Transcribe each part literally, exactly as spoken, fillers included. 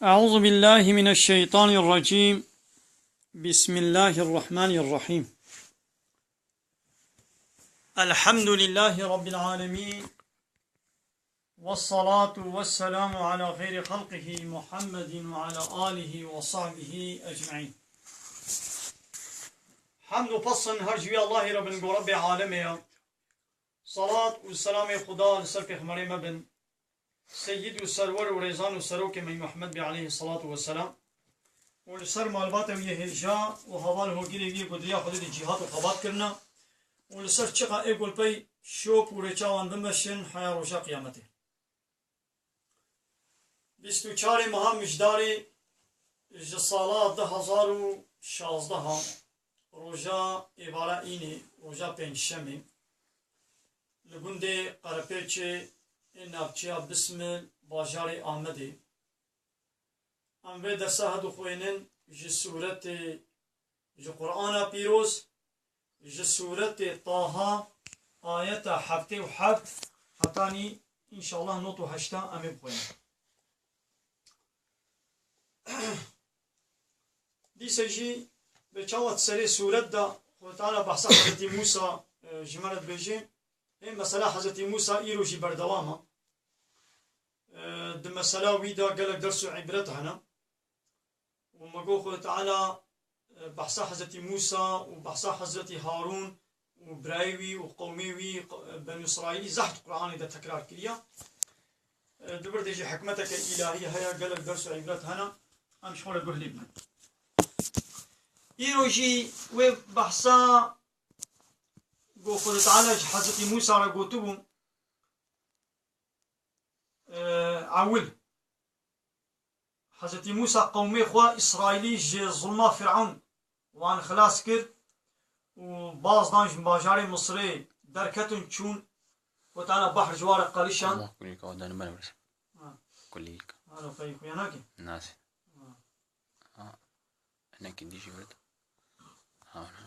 أعوذ بالله من الشيطان الرجيم. بسم الله الرحمن الرحيم. الحمد لله رب العالمين. والصلاة والسلام على خير خلقه محمد وعلى آله وصحبه أجمعين. Hamd û pes her ji wî Allahê re bin ku Rebbê alemê ye. Salat û selamê Xuda li ser pêxemberê me bin. Seyyid û serwer û rêzan û serokê me Muhammed bê aleyhî selatu we selam. Û li ser malbata wî yê hêja û heval hogirê wî yê ku di riya Xwedê de cîhat û xebat kirine. Û li ser çiqa ê ku li pey şop û rêça wan bimeşin heya roja qiyametê. Bîst û çarê meha Mijdarê ji sala du hezar û şazdeh, roja êvara înê, roja pêncşemê, li gundê Qerepêçê ê navçeya Bismil, bajarê Amedê. Em vê dersa he dixwînin ji sûretê, ji Qur'ana Pîroz, ji sûretê Taha, ayeta heftê û heft hetanî, înşallah, nod û heşta em ê bixwînin. Dîse jî bi çawa di serê sûret de Xwedê Teala behsa Hezretî Mûsa, e, ji me re dibêje. Hê mesela Hezretî Mûsa îro jî berdewam e. E, di mesela wî de gelek ders û îbret hene. Û me got Xwedê Teala, e, behsa Hezretî Mûsa û behsa Hezretî Harûn û birayê wî û qewmê wî, q-, Benî Îsraîlî zehf di Qur'anê de tekrar kiriye. E, di vir de jî hikmeteke îlahî heye, gelek ders û îbret hene. Em ji xwe re guh lê bidin. Îro jî wê behsa ku Xwedê Teala ji Hezretî Mûsa re gotibû, e, ewil. Hezretî Mûsa qewmê xwe Îsraîlî ji zulma Firawn wan xilas kir û baz dan ji bajarê Misirê derketin çûn. Xwedê Teala behr ji wan re qelişand. Ama kulîka o dane bana burası. Ha. Kulîka. Alo, pey xuya nake? Nase. Ha. Ha. Hinekî dî jî were de. Ha, ha.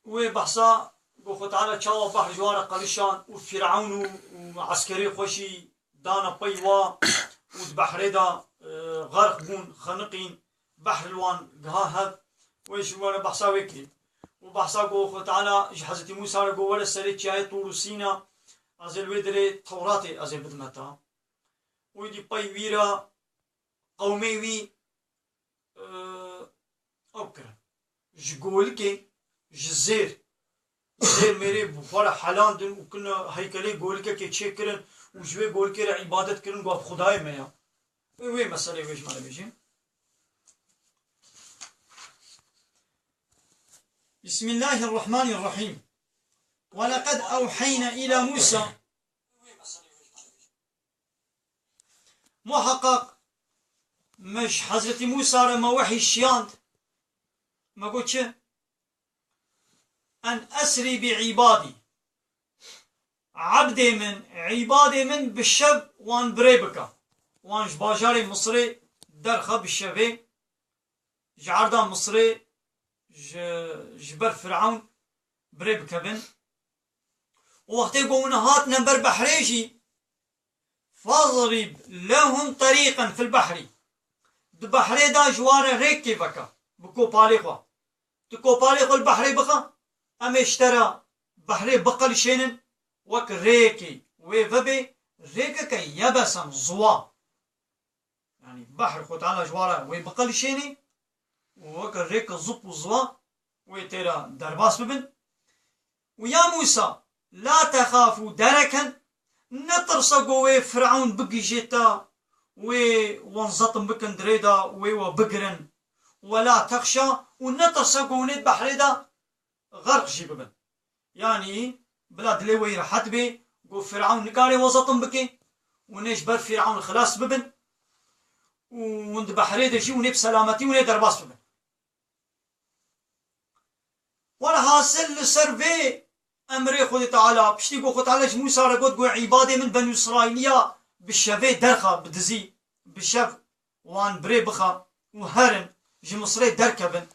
Wê behsa ku Xwedê Teala çawa behr ji wan re qelişand û Firawn û, û eskerê xwe jî dana pey wa û di behrê de, e, xerq bûn, xeniqîn, behr li wan giha hev. Wê ji wan re behsa wê kirî. Û behsa ku Xwedê Teala ji Hezretî Mûsa re got, "Were serê çiyayê Tûr û Sîna, ez ê li wê derê Tewratê ez ê bidime te." Wî dî pey wî re qewmê wî, e, ew kirin. Ji golikê, ji zêr, zêr mêrê bi xwe re helandin û kin heykelê golikekê çêkirin û ji wê golikê re îbadet kirin, got, "Xwedayê me ya." Wê, wê meseleyê wê ji me re bêjin. Bismillahirrahmanirrahim. Ve lekad ewheyna ila Musa. Muheqeq me ji Hezretî Mûsa re me wehî şiyand. Me got çi? En esrî bi îbadî. Ebdê min, îbadê min bi şev wan birê bike. Wan ji bajarê Misirê derxe bi şevê. Ji erda Misirê ji, ji ber Firawn birê bikevin. Û wextê ku hûn hatine ber behrê jî, "Fadrib lehum terîqen fil behrî." Di behrê de ji wan re rêkê veke, bi kopalê xwe. Tu kopalê xwe li behrê bixe, em ê ji te re behrê biqelişênin, wek rêkê wê vebê, rêkeke yebesen, ziwa. Yanî behr Xwe Teala ji wan re wê biqelişênê û weke rêke zip û ziwa wê tê re derbas bibin. Û ya Mûsa, la texaf û dereken, netirse ku wê Firewn bigihîje te, wê wan zetim bikin di rê de, wê we bigirin. We la texşa û netirse ku hûn ê di behrê de xerq jî bibin. Yanî bila dilê we yî rehet bê, ku Firewn nikare we zetim bike û hûn ê ji ber Firewn xilas bibin û hûn di behrê de jî hûn ê bi selametî hûn ê derbas bibin. Welhasil li ser vê emrê Xwedê Teala, piştî ku Xwedê Teala ji Mûsa re got, got, "Îbadê min Benû Îsraîliya bi şevê derxe, bi dizî, bi şev wan birê bixe û herin, ji Misirê derkevin."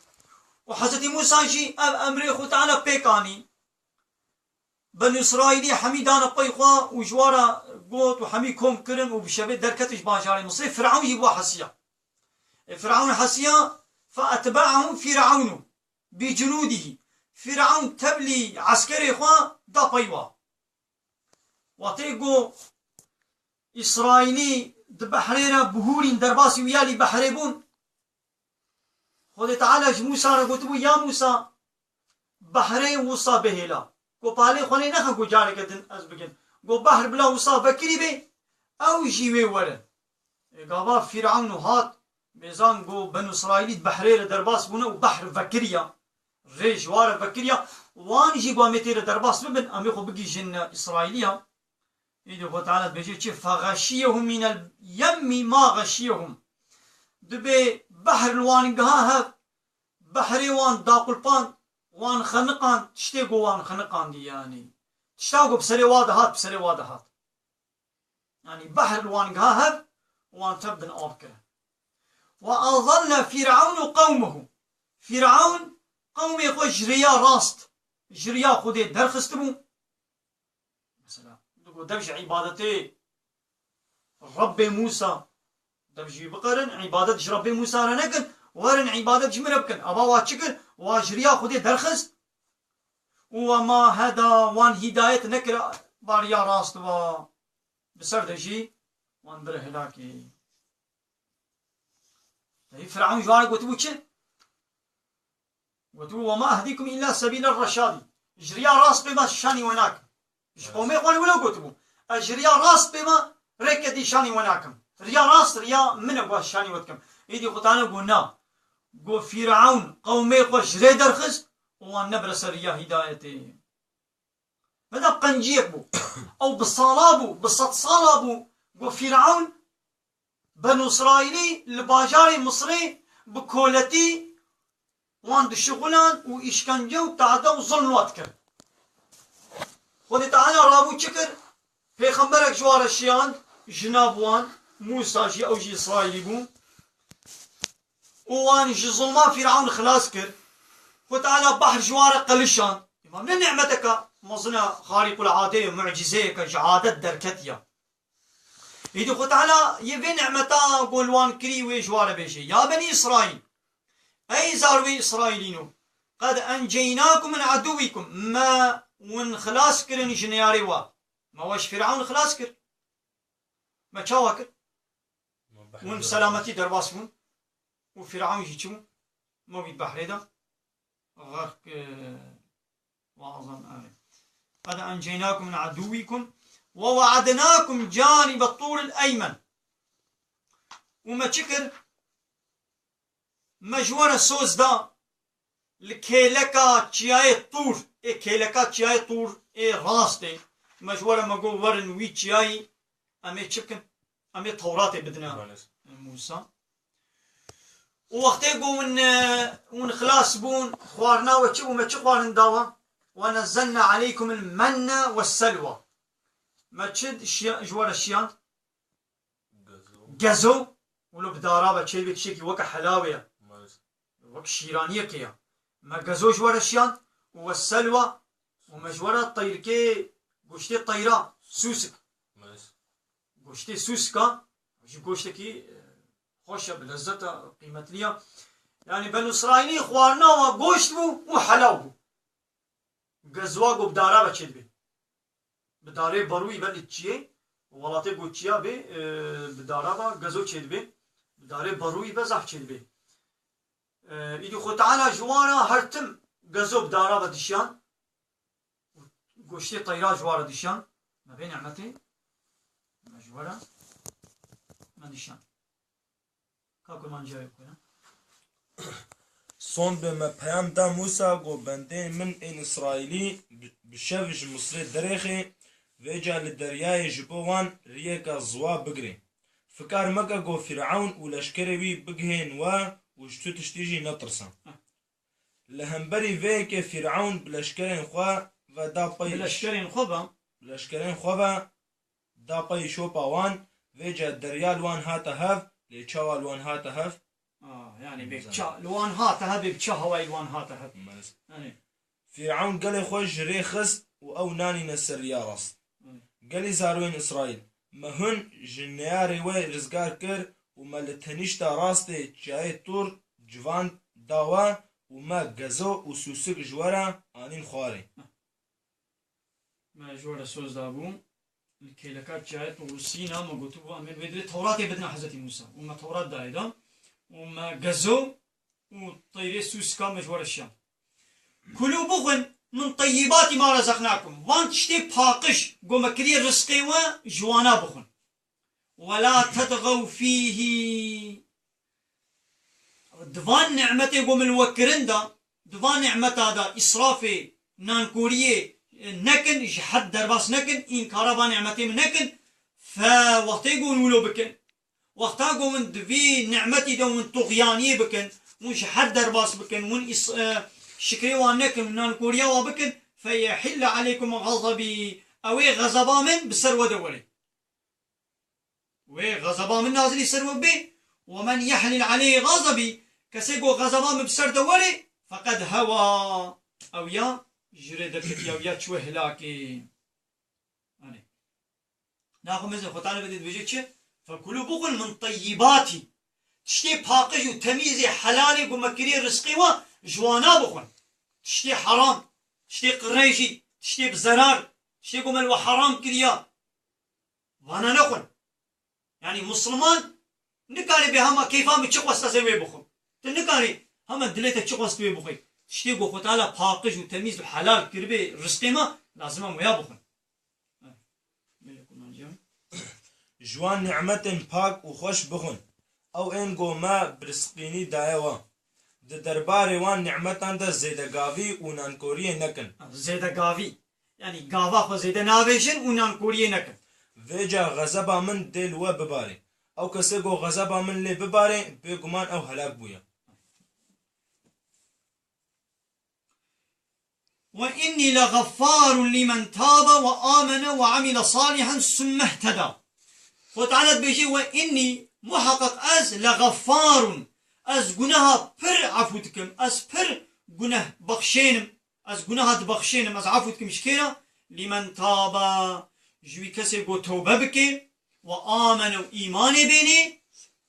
Û Hezretî Mûsa jî ev emrê Xwedê Teala pêk anî. Benû Îsraîlî hemî dane pey xwe û ji wan re got û hemî kom kirin û bi şevê derketin ji bajarê Misrê. Firewn jî wa hesiya. E, Firewn hesiya, فَأَتْبَعَهُمْ فِرْعَوْنُ بِجُنُودِهِ. Firewn tevlî eskerê xwe da pey wa. Watê got, Îsraîlî di behrê re bihûrîn, derbasî wî yalî behrê bûn. Xwedê Teala ji Mûsa re gotibû, ya Mûsa, behrê wisa bihêla. Go palê xwe lê nexe, go careke din ez bigin. Go behr bila wisa vekirî bê, ew jî wê werin. Ê gava Fîrewn û hat, mêzan go Benu Îsraîlî di behrê re derbas bûne û behr vekiriya. Rê ji wa re vekiriya. Wan jî go em ê tê re derbas bibin, em ê xwe bigihîjin Îsraîliya. Îdî Xwe Teala dibêje çi? فَغَشِيَهُمْ مِنَ الْيَمِّ مَا غَشِيَهُمْ. Dibê behr li wan giha hev, behrê wan daqulpand, wan xeniqand, tiştê ku wan xeniqandî yanî. Tişta ku bi serê wa dihat, bi serê wa dihat. Yanî behr li wan giha hev, wan tev bin av kir. وَأَضَلَّ فِرْعَوْنُ قَوْمَهُ. Fîrewn qewmê xwe ji rêya rast, ji riya Xwedê derxistibû. Mesela, digo dev ji îbadetê Rebbê Mûsa, dev jî biqerin, îbadet ji Rebbê Mûsa re nekin, werin îbadet ji min re bikin. Ava wa çi kir? Wa ji riya Xwedê derxist. Û وَمَا هَدَى, wan hîdayet nekir, ba riya rast va. Bi ser de jî wan bire hilakê. Tevî Firewn ji wan re gotibû çi? Gotibû, وَمَا أَهْدِيكُمْ إِلَّا سَبِيلَ الرَّشَادِ. Ji riya rast pê me şanî we nakim. Ji qewmê xwe wilo gotibû. Ez ji riya rast pê me rêke dî şanî we nakim. Riya rast, riya min e, ku ez şanî we dikim. Êdî Xwe Teala got na. Got Fîrewn qewmê xwe ji rê derxist û wan nebire ser riya hîdayetê. Veda qenciyek bû. Ew bi sala bû, bi sed sala bû. Got Fîrewn, Benu Îsraîlî li bajarê Misrê bi koletî wan dişixulan û îşkence û tade û zilm wan dikir. Xwedê Teala rabû çi kir? Pêxemberek ji wan re şiyand, ji nav wan, Mûsa jî, ew jî Îsraîlî bû. Û wan ji zilma Fîrewn xilas kir. Xwedê Teala behr ji wan re qelişand. Îmam ne nimeteke mezin e, xarîqul adê ye, mucîzeyeke ji adet derketiye. Îdî Xwe Teala yê vê nimeta ku li wan kirî wê ji wan re bêje, ya Benî Îsraîl, ey zarwê Îsraîlîno, قَدْ أَنْجَيْنَاكُمْ مِنْ عَدُوِّكُمْ, me win xilas kirin ji neyarê wa. Me we ji Fîrewn xilas kir. Me çawa kir? Hûn bi selametî derbas bûn û Fîrewn jî çi bû? Me wî di behrê de xerq kir. Wazan, evet. قَدْ أَنْجَيْنَاكُمْ مِنْ عَدُوِّكُمْ وَوَاعَدْنَاكُمْ جَانِبَ الطُّورِ الْأَيْمَنِ. Û me çi kir? Me ji we re soz da li kêleka çiyayê Tûr, ê kêleka çiyayê Tûr ê rast ê. Me ji we re me got, werin wî çiyayî, em ê çi bikin? Em ê Tewratê bidine Maalesef. Mûsa. Û wextê ku hûn, e, hûn xilas bûn, xwarina we çi bû? Me çi xwarin dawa? وَنَزَّلْنَا عَلَيْكُمُ الْمَنَّ وَالسَّلْوَى. Me çi şiya-, ji we re şiyand? Gezo. Gezo, wilo bi dara ve çêdibê, tiştekî weke helawê ye. Maalesef. Wek şîraniyekê ye. Me gezo ji we re şiyand û وَالسَّلْوَى, û me ji we re teyrikê, goştê teyra, sûsik. Maalesef. Goştê sûsika, jî goştekî, e, xweş e, bi lezzet e, qîmetlî ye. Yanî Benû Îsraîlî xwarina we goşt bû û helaw bû. Gezo wa ku bi dara ve çêdibê. Bi darê berûyî ve li çiyê, welatê ku çiya bê, e, bi dara ve gezo çêdibê. Bi darê berûyî ve zehf çêdibê. E, îdî Xwe Teala ji wan re her tim gezo bi dara ve dişiyan. Goştê teyra ji wan re dişiyan. Me vê nimetê me ji we re me dişiyan. Ka kurmancî ya wê bixwîne. Sond be, me peyam da Mûsa, got, bendeyên min ên Îsraîlî bi, bi şev ji Misrê derêxê, vêca li deryayê ji bo wan riyeke ziwa bigirê. Fikar meke, got, Fîrewn û leşkerê wî bigihên we û ji tu tiştî jî netirsin. Li hemberî vê yekê Fîrewn bi leşkerên xwe ve da pey Bi leşkerên xwe ve? Bi leşkerên xwe ve da pey şopa wan, vêca derya li wan hate hev, lê çawa li wan hate hev? Ah, yani bê Nizam. ça, li wan hate hev, bê bi ça hewayî li wan hate hev. Maalesef. Yani. Fîrewn gelê xwe ji rê xist û ew nanîne ser riya rast. Hı. Gelî zarwên Îsraîl, Me hûn ji neyarê we rizgar kir û me li tenîşta rastê çiyayê Tûr civand da we û me gezo û sûsik ji we re anîn xwarê. Me ji we re soz dabû. Li kêleka çiyayê Tûr Sîna me gotibû, em ê wê divê Tewratê bidin Hezretî Mûsa. Û me Tewrat dayê da. Û me gezo û teyrê sûsika me ji we re şiya. Kulû bixwin min teyyibati ma rezaqnakum. Van tiştê paqij ku me kiriye rizqê we ji wana bixwin. Ve la tetxew fîhî. Di van nimetê ku min we kirin de, di van nimeta de îsrafê, nankoriyê, e, nekin, ji hed derbas nekin, înkara van nimetê min nekin. Fe wextê ku hûn wilo bikin. Wexta ku hûn di vî nimetî de hûn tuxyaniyê bikin, hûn ji hed derbas bikin, hûn îs-, e, şikrê wan nekin, hûn nankoriya wan bikin, fe yehille aleykum xezebî. Ew ê xezeba min bi ser we de were. Wê xezeba min nazilî ser we bê. Ve men yehlil aleyhi xezebî. Kesê ku xezeba min bi ser de were, feqed hewa. Ew ya ji rê derketiya, ew ya çûye hilakê. Anê. Naxwe mezin Xwe Teala vê dibêje çi? Fekulû bixwin min teyyibati. Tiştê paqij û temîzê helalê ku me kiriye rizqê we ji wana bixwin. Tiştê heram, tiştê qirêjî, tiştê bi zerar, tiştê ku me li we heram kiriya. Vana nexwin. Yanî Musliman nikarê bê hema keyfa min çi xwest ez ê wê bixwim. Tu nikarî hema dilê te çi xwest wê bixwî. Tiştê ku Xwe Teala paqij û temîz û helal kiribê rizqê me, lazim e em wêya bixwin. Ji wan nimetên pak û xweş bixwin. Ew ên ku me bi rizqînî daye we. Di derbarê wan nimetan de zêdegavî û nankoriyê nekin. Zêdegavî. Yanî gava xwe zêde navêjin û nankoriyê nekin. Vêca xezeba min dê li we bibare. Ew kesê ku xezeba min lê bibare, bêguman ew helak bûye. Ve inni le xeffarun limen tabe ve amene ve amile salihan sümme ihteda. Xwe Teala dibêje, ve inni, muheqeq ez, le xeffarun, ez guneha pir efû dikim, ez pir guneh bexşênim. Ez guneha dibexşênim, ez efû dikim ji kê re? Lîmen taba, ji wî kesê ku tewbe bike, we amene û îmanê bênê,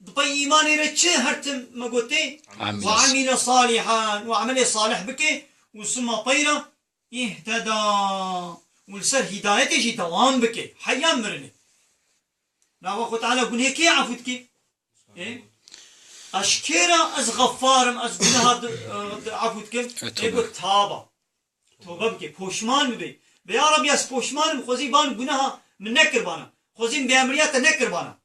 di pey îmanê re çi her tim me gotê? Amîle. We amîle salîhan, we emelê salih bike û sima pey re îhteda û li ser hîdayetê jî dewam bike, heya mirinê. Nava Xwe Teala gunehê kê efû dike? Ê? Ez ji kê re ez xefar im, ez guneha di, di efû dikim? E, Ê tobe. Got taba. Tobe bike, poşman bibe. Be ya Rabbi, ez poşman im, xwezî van guneha min nekirbana. Xwezî bêemriya te nekirbana.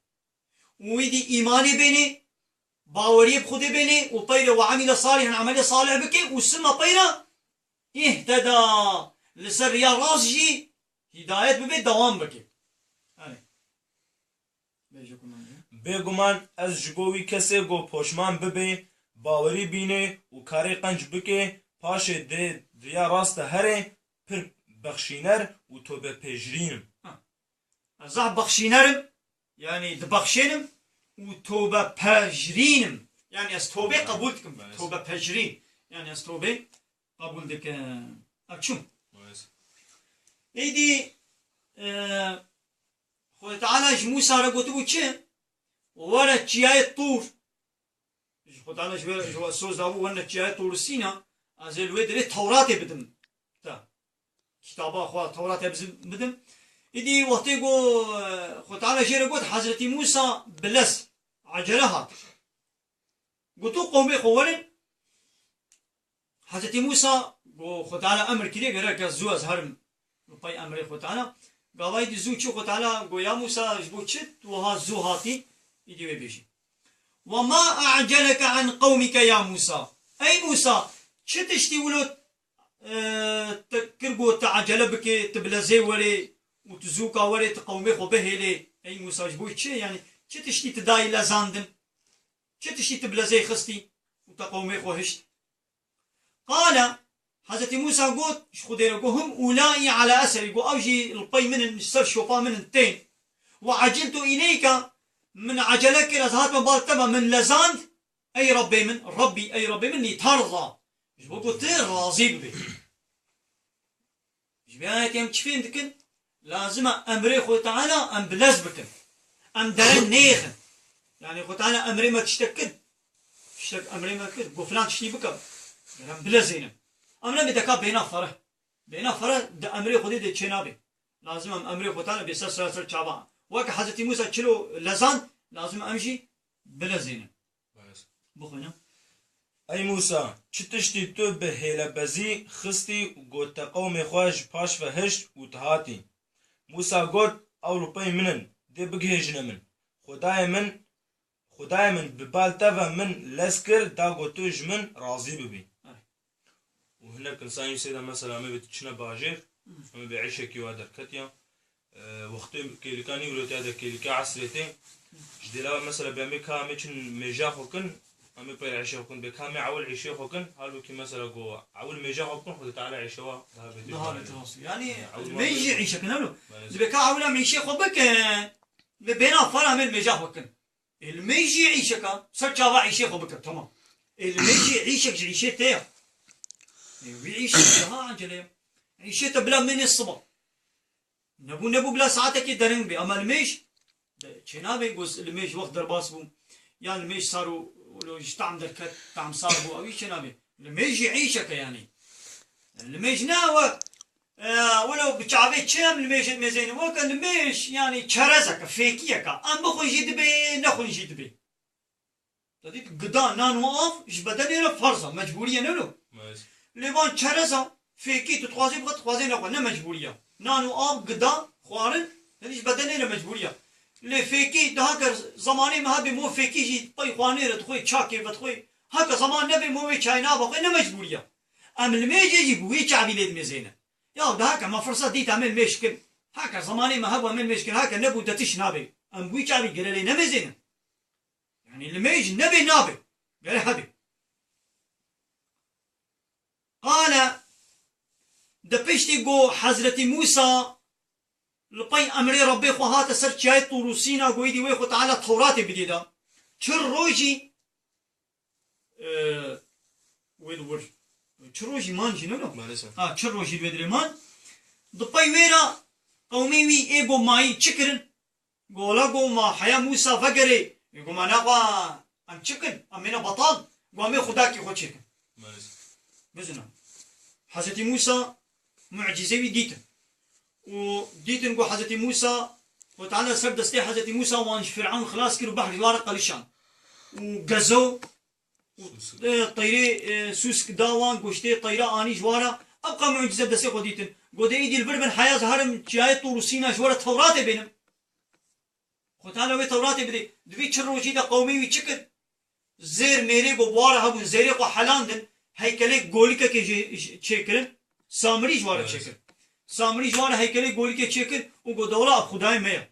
Û wî dî îmanê bênê, baweriyê bi Xwedê bênê û peyre we amîle salihan, emelê salih bike û sima peyre îhteda. Li ser riya rast jî hîdayet bibe, dewam bike. Erê. Bêguman ez ji bo wî kesê ku poşman bibe, bawerî bîne û karê qenc bike, paşê dê riya rast de here, pir bexşîner û tobepejirîn im. Ha. Ez zaf bexşîner im, yanî dibexşênim û tobepejirîn im. Yanî ez tobê qebûl dikim. Belê. Tobepejirîn. Yanî ez tobê qebûl dikim. Ev çûn. Belê. Êdî, e, Xwedê Teala ji Mûsa re gotibû çi? Were çiyayê Tûr. Ji Xwedê Teala ji we, ji we soz dabû, were çiyayê Tûr Sîna, ez ê li wê derê Tewratê bidim te. Kitaba xwe Tewratê bidim. Îdî wextê ku, e, Xwedê Teala jê re got, Hezretî Mûsa bi lez, ecele hat. Gotu qewmê xwe werin, Hezretî Mûsa got, Xwedê Teala emir kiriye, gerek ez zû ez herim bi pey emrê Xwedê Teala. Gavayî dî zû çû, Xwedê Teala got, ya Mûsa, ji bo çi tu wiha zû hatî? Îdî wê bêjî. Ve ma e'celeke an qewmike ya Mûsa. Ey Mûsa, çi tiştî wilo, e, te kir got tu ecele bike, tu bi lezê were û tu zûka were, tu qewmê xwe bihêlê? Ey Mûsa, ji bo çi? Yanî çi tiştî tu dayî lezandin? Çi tiştî tu bi lezê xistî û te qewmê xwe hişt? Qale, Hezretî Mûsa got, ji Xwedê re got, hum ulaî ala eserî, got, ew jî li pey min in, ji ser şopa min in, tên. Ve eciltu îleyke, min ecele kir, ez hatime bal te ve, min lezand, ey Rebbê min, Rebbî, ey Rebbê min, lîterza. Ji bo ku tu razî bibî. Ji vê ayetê em çi fêm dikin? Lazim e emrê Xwedê Teala em bilez bikin. Em dere nêxin. Yani Xwedê Teala emrê me tiştek kir. Tiştek emrê me kir. Got filan tiştî bike. Em bilezênin. Em nebê deka bêna fereh. Bêna fereh di emrê Xwedê de çênabe. Lazim em emrê Xwedê Teala bê ser ser ser çava. Wek Hezretî Musa çilo lezand, lazim em jî bilezênin. Bixwîne. Ey Musa, çi tiştî tu bi hêlebezî xistî û got te qewmê xwe ji paş ve hişt û tu hatî? Musa got, ew li pey min in, dê bigihêjine min. Xwedayê min, Xwedayê min bi bal te ve min lez kir, da got tu ji min razî bibî. Ey. Û hinek insan yê sêde mesela me bê tu çine bajêr, em ê bê îşekî wa derketiya. E, wextê kêlika nîvrotiya de kêlika esrê tê. Ji dêla mesela bê em ê ka em ê çin mêja xwe kin, em ê peyr îşê xwe kin. Bê ka em ê ewil îşê xwe kin, halbûkî mesela go ewil mêja xwe kin, Xwedê Teala îşê wa daha bêtir Daha bêtir. Nasıl? Yani, yani ewil mêj jî îşe kin, ewlo. Maalesef. Dibê ka ewil em îşê xwe bikin, ve bêna fara em ê mêja xwe kin. Ê, li mêj jî îşeka, ser çava îşê xwe bike, tamam. Ê, li mêj jî îşek ji îşê te ye. Ê, wî îşek daha acele ye. Îşê te bila mênê siba. Nebû, nebû bila saetekê derin bê. Ama li mêj, de, çênabê ku li mêj wext derbas bû. Yan li mêj sar û, û ji tam derket, tam sar bû. Ew î çênabê. Li mêj jî îşeke yani. Li mêj ne we, e, wilo bi çavê çi em li mêjê dimêzeynin? Weke li mêj, yani çerezeke, fêkiyeke. Em bixwin jî dibê, nexwin jî dibê. Te dît gida nan û av ji bedenê re ferz e, mecbûrî ye, ne lo? Maalesef. Lê van çereza, fêkî, tu dixwazî bixwe, tu dixwazî nexwe, ne mecbûrî ye. Nan û av, gida, xwarin, yani ji bedenê re mecbûrî ye. Lê fêkî, daha ker zemanê me hebê, mo fêkî jî pey xwarinê re dixwê, çakê vedixwê. Heke zeman nebê, mo wê çayê nabe xwe, ne mecbûrî ye. Em li mêjê jî bi wî çavî lê dimêzêne. Ya daha ke me firset dît em ê li mêj kin. Heke zemanê me hebû em ê li mêj kin, heke nebû de tişt nabe. Em bi wî çavî gere lê nemêzênin. Yani li mêj nebê nabe. Gere hebê. Qale de piştî ku Hezretî Musa li pey emrê Rebbê xwe hate ser çiyayê Tûr û Sîna, ku êdî wê xwe Teala Tewratê bidê da. Çil rojî, e, wê li wir. Çil rojî man jî, ne lo? Maalesef. Ha, çil rojî wê dirê man. Di pey wê re qewmê wî ê ku mayî çi kirin? Gola go ma heya Musa vegerê. Ê go ma naxwa em çi kin? Em mêne betal. Go em ê xudakî xwe çêkin. Maalesef. Bizina. Hezretî Musa mucîze wî dîtin. Û dîtin go Hezretî Musa, Xwe Teala ser destê Hezretî Musa wan ji Fîrewn xilas kir û behr ji wan re qelişand. Û gezo û, e, teyrê, e, sûsk da wan, goştê teyra anî ji wan re. Ew qas mucîze destê xwe dîtin. Go dê êdî li vir bin heya ez herim çiyayê Tûr û Sîna ji we re Tewratê bênim. Xwe Teala wê Tewratê bidê. Di vî çil rojî de qewmê wî çi kir? Zêr mêrê ku bi wa re hebûn, zêrê xwe helandin, heykelê golikekê jê, jê çêkirin, Samirî ji wa re Evet. çêkir. Samirî ji wa re heykelê golikê çêkir û got, "Dewla ev Xwedayê me ye."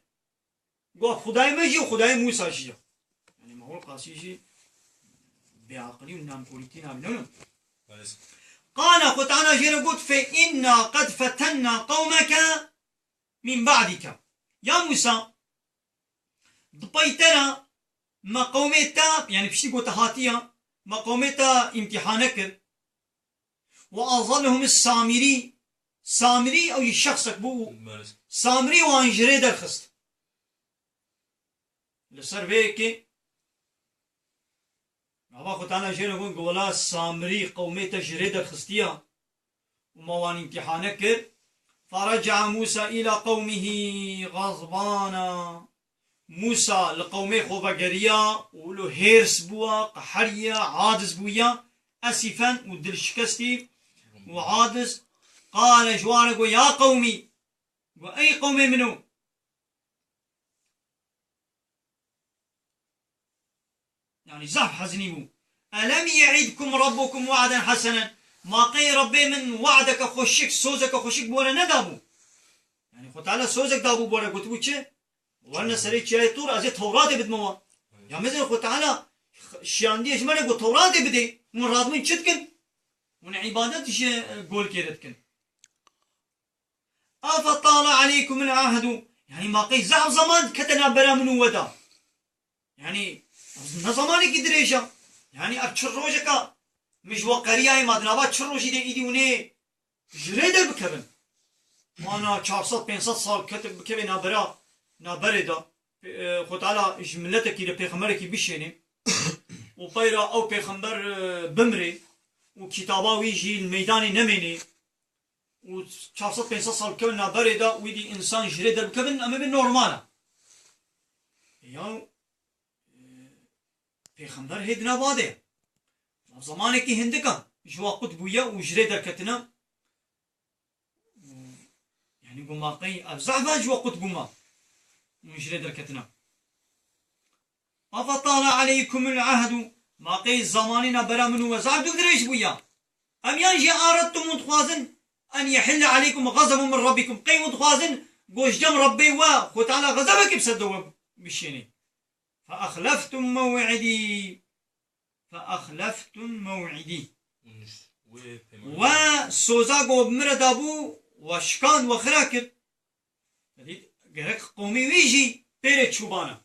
Got, "Ev Xwedayê me jî û Xwedayê Mûsa jî ye." Yani Mehûl Qasî jî bêaqilî û namkûrîtî nabîne, ne? Evet. Qala Xwe Teala jê re got, "Fe inna qed fetenna qewmeke min ba'dike." Ya Mûsa, di pey te re me qewmê te, yani piştî ku te hatiye, me qewmê te îmtîhane kir. Ve azallehum Samirî. Samirî ew jî şexsek bû. Maalesef. Samirî wan ji rê derxist. Li ser vê yekê Nava Xwe Teala jê re got, got, "Wela Samirî qewmê te ji rê derxistiya û me wan îmtîhane kir." Feraca Mûsa îla qewmihî xazbana. Mûsa li qewmê xwe vegeriya û li hêrs bûya, qeheriya, adiz bûya, esîfen û dilşikestî û adiz. Qale ji wan re got, "Ya qewmî," got, "Ey qewmê min o." Yani zaf hezinî bû. "Elem ye'idkum rabbukum wa'den hasenen?" Ma qey Rebbê min wa'deke xweşik, sozeke xweşik bi we re nedabû? Yani Xwe Teala sozek dabû bi we re, gotibû çi? Werine serê çiyayê Tûr, ez ê Tewratê bidime wan. Ya mezin Xwe Teala şiyandiye ji me re got Tewratê bidê, hûn radibin çi dikin? Hûn îbadet ji, e, golikê re dikin. Afe tale aleykumul ahdu. Yani ma qey zehf zeman kete navbera min û we de. Yani ne zamanekî dirêj e. Yani ev çil rojeka min ji we qeriyayê, ma di nava çil rojî de êdî hûn ê ji rê derbikevin. Ana çar sed pênc sed sal ket-, bikeve nabera, naberê de, e, Xwe Teala ji miletekî re pêxemberekî bişêne û peyra ew pêxember, e, bimrê û kitaba wî jî li meydanê nemêne û çar sed pênc sed sal bikeve naberê de, wî dî însan ji rê derbikevin, em ê bê normal e. Ya, e, pêxember hê di nava de ye. Zemanekî hindik e ji wa qut bûye û ji rê derketine. Yani, got, ma qey ev zehf e ji we qut bûma û ji rê derketina. Afe tale aleykumul ahdu, ma qey zamanê nabera min û we zehf dirêj bûya? Em yan jî aradtum, hûn dixwazin, en yehille aleykum gazebun min rabbikum, qey hûn dixwazin, got, ji cem Rebbê we, Xwe Teala xezebekî bi ser de we bişêne. Fe exleftum mew'idî. Fe exleftum mew'idî. Wê peymanê We soza ku bi min re dabû, we şikand, we xira kir. Dît, gerek qewmê wî jî pêrê çûbana.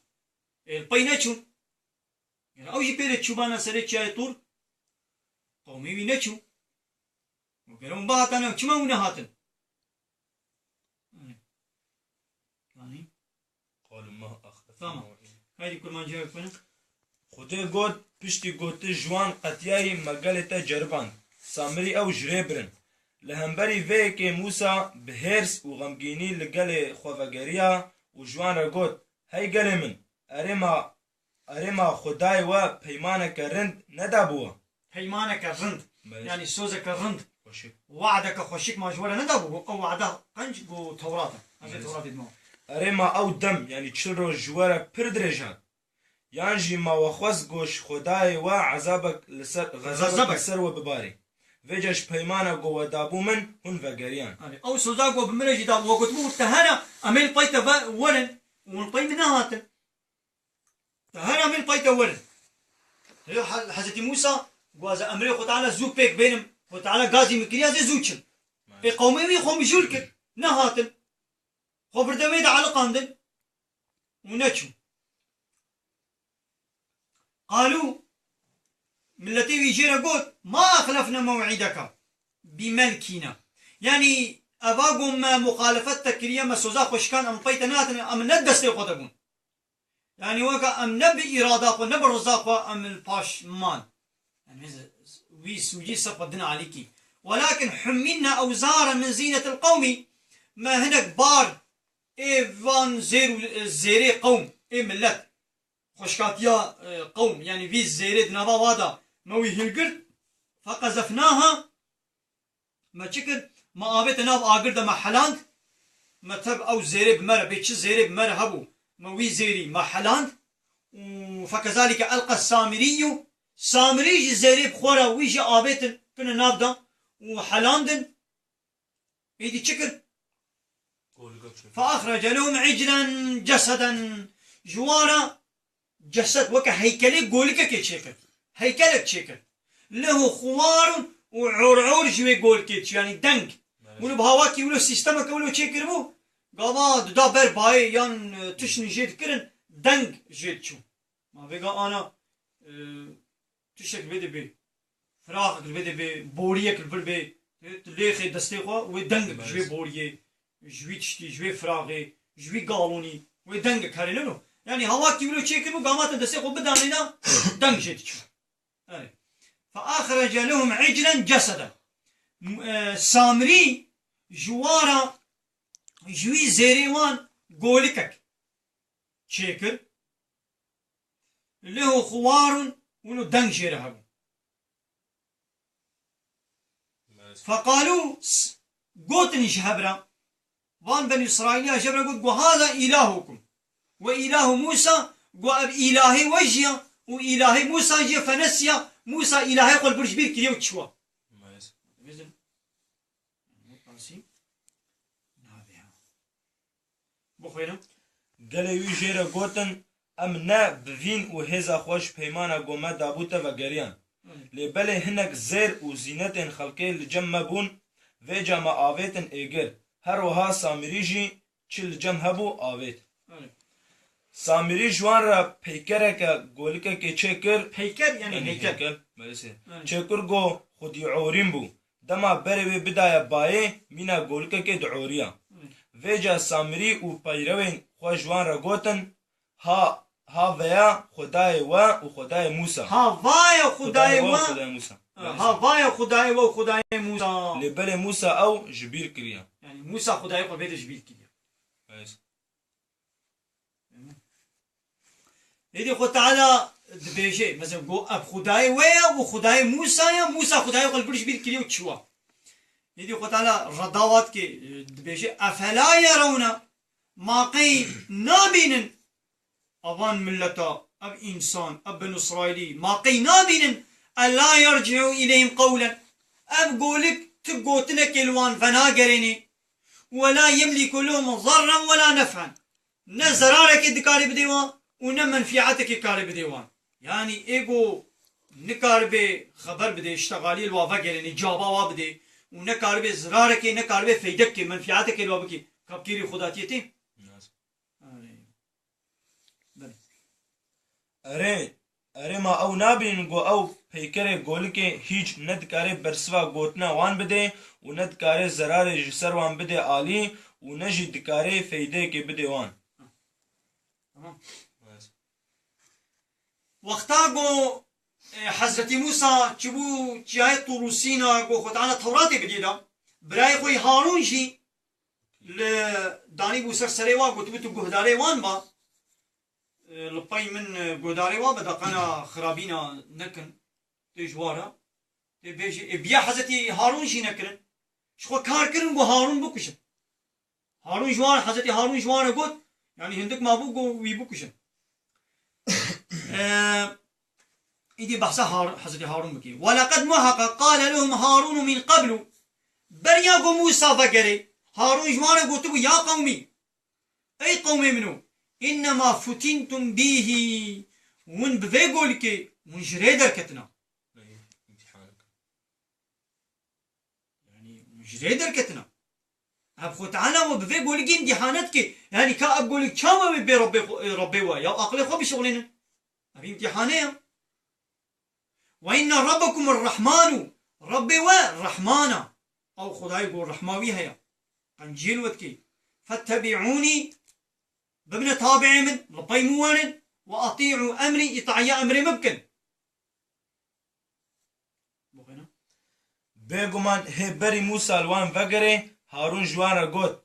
Ê li pey neçûn. Gerek ew jî pêrê çûbana serê çiyayê Tûr. Qewmê wî neçû. Û gerek hûn bihatane, çima hûn nehatin? Yanî? Qalu ma axlefna Tamam. mew'idena. Haydi kurmancî bixwîne. Xwedê got, piştî ku tu ji wan qetiyayî me gelê te ceriband. Samirî ew ji rê birin. Li hemberî vê yekê Mûsa bi hêrs û xemgînî li gelê xwe vegeriya û ji wan re got, Hey gelê min, erê ma, erê ma Xwedayê we peymaneke rind nedabû we? Peymaneke rind. Belê. Yanî sozeke rind. Xweşik. We'deke xweşik ma ji we re nedabû. Ew we'da qenc ku Tewrat e. Ez ê Belê. Tewratê dima. Erê ma ew dem, yanî çil roj ji we re pir dirêj hat. Yan jî ma we xwest ku ji Xwedayê we ezabek li ser, xezebek Xezebek. li ser we bibarê. Vêca ji peymana ku we dabû min, hûn vegeriyan. Yanî ew soza ku bi min re jî da, we gotibû, te hene, em ê li pey te ve-, werin, û li pey min nehatin. Te hene, em ê li pey te werin. Lê He-, Hezretî Mûsa, gwaze emrê Xwe Teala zû pêk bênim, Xwe Teala gazî min kiriya, ez ê zû çim. Ê qewmê wî xwe mijûl kir, nehatin. Xwe birde wê de eliqandin û neçûn. Qalû, miletê wî jê re got, ma axlefne mew'ideke bi melkîna. Yanî, eva ku me muxalefet te kiriye, me soza xwe şikan, em pey te nehatine, em ne destê xwe de bûn. Yanî, weke em ne bi îrada xwe, ne bi riza xwe, em li paş man. Yanî, wî sûcî ser xwe din alîkî. Welakin hummîlne ewzara min zînetil qewmî, me hinek bar ê van zêr û, e, zêrê qewm, ê milet, xweşkatiya, e, qewm, yanî vî zêrê di nava wa de me wî hilgirt, feqezefnaha, me çi kir? Me avête nav agir de me heland, me tev ew zêrê bi me re, bê çi zêrê bi me re hebû, me wî zêrî me heland. Û fekezalike elqe Samirî, Samirî jî zêrê bi xwe re wî jî avêtin, tune nav de û helandin. Êdî çi kir? Fe axrece lehum iclen ceseden. Ji wan re cesed, weke heykelê golikekê çêkir. Heykelek çêkir. Lehu xuwarun û urur ji wê golikê çû, yanî deng. Wilo bi hawakî wilo sîstemeke wilo çêkiribû, gava dida ber bayê yan, e, tiştên jê dikirin, deng jê diçû. Ma vêga ana, e, tiştek vê de bê. Firaxek li vê de bê, boriyek li vir bê. Tu lêxê destê xwe, wê dengek ji wê boriyê, ji wî tiştî, ji wê firaxê, ji wî galonî, wê dengek herê neno. Yanî hawakî wilo çêkiribû, gava te destê xwe bidanêna, deng jê diçû. Evet. Fe axrece lehum iclen ceseden. M-, e, Samrî ji wa re, ji wî zêrê wan golikek çêkir. Lehu xuwarun, wilo deng jê re hebû. Feqalû, s-, gotin ji hev re, van Benî Îsraîliya ji hev re got, got, haza îlahukum we îlahu Mûsa, got, ev îlahê we jî ya û îlahê Mûsa jî ya, fenesiya, Mûsa îlahê xwe li vir ji bîr kiriye û çiwa. Maalesef. Bizim. Bixwîne. Gelê wî jê re gotin, em ne bi vîn û hêza xwe ji peymana ku me dabû te vegeriyan. Lê belê hinek zêr û zînetên xelkê li cem me bûn, vêca me avêtin êgir. Her wiha Samirî jî çi li cem hebû avêt. Erê. Samirî ji wan re peykereke golikekê çêkir. Peyker, yanî Yanî heykel. heykel, belê sê. Erê. Çêkir ku xwedî orîn bû. Dema berê wê bidaye bayê, mîna golikekê dioriya. Vêca Samirî û peyrewên xwe ji wan re gotin, Ha, ha veya Xwedayê we û Xwedayê Mûsa. Ha vaye Xwedayê we. Xwedayê we û Xwedayê Mûsa. Ha vaye Xwedayê we û Xwedayê Mûsa. Lê belê Mûsa ew ji bîr kiriye. Yani Mûsa Xwedayê xwe bê de ji bîr kiriye. Evet. Êdî Xwe Teala dibêje, mesela, go ev Xwedayê we ye û Xwedayê Mûsa ye, Mûsa Xwedayê xwe li vir ji bîr kiriye û çiwa. Êdî Xwe Teala redawat ke, e, dibêje, Efela yerewne, ma qey nabînin, evan milleta, ev însan, ev Benu Îsraîlî, ma qey nabînin, ella yerci'u ileyhim qewlen, ev golik ti gotinekê li wan venagerênê, we la yemlîku lehum zarren we la nef'en. Ne zerarekê dikarê bidê wan û ne menfiatekê karê bidê wan. Yanî ê go nikaribe xeber bidê, ştegaliyê li wa vegerênê, caba wa bidê û nekaribe zirarekê, nekaribe feydekê, menfiatekê li wa bikê. Ka bi kêrî Xudatiyê tê? Nas. Erê. Belê. Erê, erê ma ew nabînin ku ew peykerê golikê hîç ne dikare bersiva gotina wan bide û ne dikare zerarê ji ser wan bide alî û ne jî dikare feydeyekê bide wan. Tamam. Wexta ku, e, Hezretî Mûsa çibû çiyayê Tûrû Sîna ku Xwe Teala Tewratê bidî da, birayê xwe yê Harûn jî li danîbû ser serê wan, gotibû, tu guhdarê wan ba, e, li pey min, e, guhdarê wan be, da qena xirabîna nekin, tê ji wa re. Tê bêjî, ê, biya Hezretî Harûn jî nekirin. Ji xwe kar kirin ku Harûn bikujin. Harûn ji wan, Hezretî Harûn ji wan re got, yanî hindik mabû ku wî bikujin. Eee, îdî behsa Har-, Hezretî Harûn bikî. Weleqed muheqeq qale lehum Harûnu min qeblu. Beriya ku Mûsa vegerê, Harûn ji wan re gotibû, ya qewmî, ey qewmê min o, innema futintum bîhî, hûn bi vê golikê hûn ji rê derketina. Yanî, ji rê derketina. Ev Xwe Teala we bi vê golikê îmtîhane dike. Yanî, ka ev golik çawa wê bê Rebbê xwe, Rebbê we? Ya aqilê xwe bişixulînin. Ev îmtîhane ya. Ve inne Rabbekum er-Rahmanu. Rebbê we Rehman e. Ew Xwedayê ku rehma wî heye. Qenciyê li we dike. Fettebi'ûnî. Bibine tabi'ê min, li pey min werin. Ve atî'û emrî, îtaiya emrê min bikin. Bêguman hê berî Mûsa li wan vegerê, Harûn ji wan re got,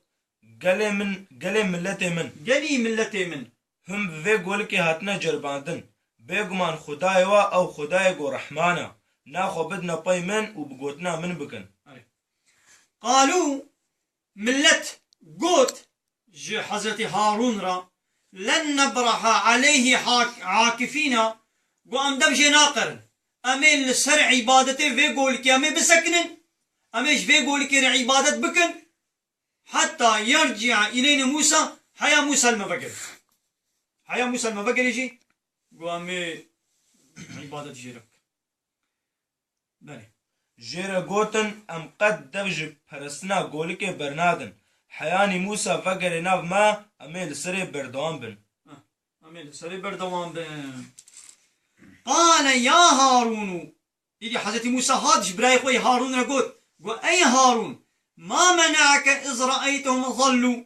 Gelê min, gelê miletê min. Gelî miletê min. Hûn bi vê golikê hatine ceribandin. Bêguman Xwedayê we ew Xwedayê ku rehman e. Naxwe bidine pey min û bi gotina min bikin. Erê. Qalû, milet got ji Hezretî Harûn re, "Len nebraha aleyhî hak-, akifîna", got, "Em dev jê naqerin. Em ê li ser îbadetê vê golikê em ê bisekinin. Em ê ji vê golikê re îbadet bikin. Heta yerci'a ileyne Mûsa", heya Mûsa li me vegere. Heya Mûsa li me vegere jî, got, "Em ê îbadet jê re bikin." Belê. Jê re gotin, "Em qet dev ji perestina golikê bernadin. Heyanî Mûsa vegere nav me, em ê li serê berdewam bin." Heh, em ê li serê berdewam bin. Qale ya Harûnû. Îdî Hezretî Mûsa hat ji birayê xwe yê Harûn re got, got, "Ey Harûn, ma mene'eke iz re'eytehum zallû?"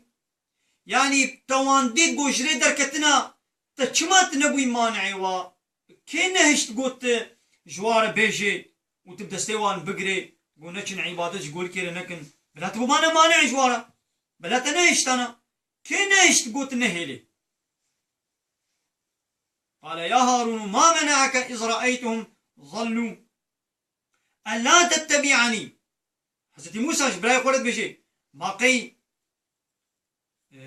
Yanî te wan dît got ji rê derketina, te çima tu nebûyî mane'ê wa? Kê nehişt got tu ji wa re bêjê û tu bi destê wan bigirê, got neçin îbadet ji golikê re nekin? Bila tu bimane mane'ê ji wa re. Bila te nehiştana. Kê nehişt got tu nehêlê? Qale ya Harûn, ma mene'eke iz re'eytehum zallû? Ella tettebi'anî. Hezretî Mûsa ji birayê xwe re dibêje, "Ma qey, e,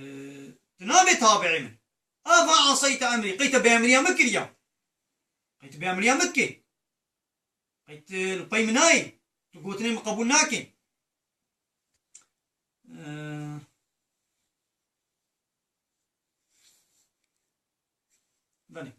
tu nabê tabi'ê min? Afa aseyte emrî? Qey te bêemriya min kiriya? Qey tu bêemriya min dikê? Qey tu li pey min nayê? Tu gotinê min qebûl nakê?" E, Belê.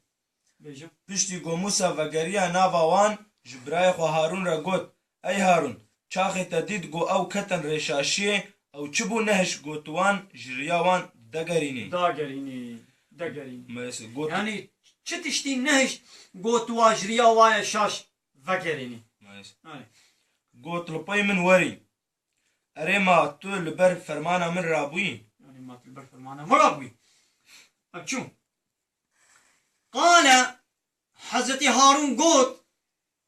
Bêje. Piştî ku Mûsa vegeriya nava wan, ji birayê xwe Harûn re got, "Ey Harûn, çaxê te dît ku ew ketin rêşaşiyê, ew çi bû nehişt got wan ji riya wan degerînî?" Dagerînî, degerînî. Meyse, got. Yanî çi tiştî nehişt got wan ji riya wan ya şaş vegerînî? Meyse. Belê. Got, li pey min werî. Erê ma tu li ber fermana min rabûyî? Yanî ma tu li ber fermana min rabûyî? Ev çû. Qale, Hezretî Harûn got,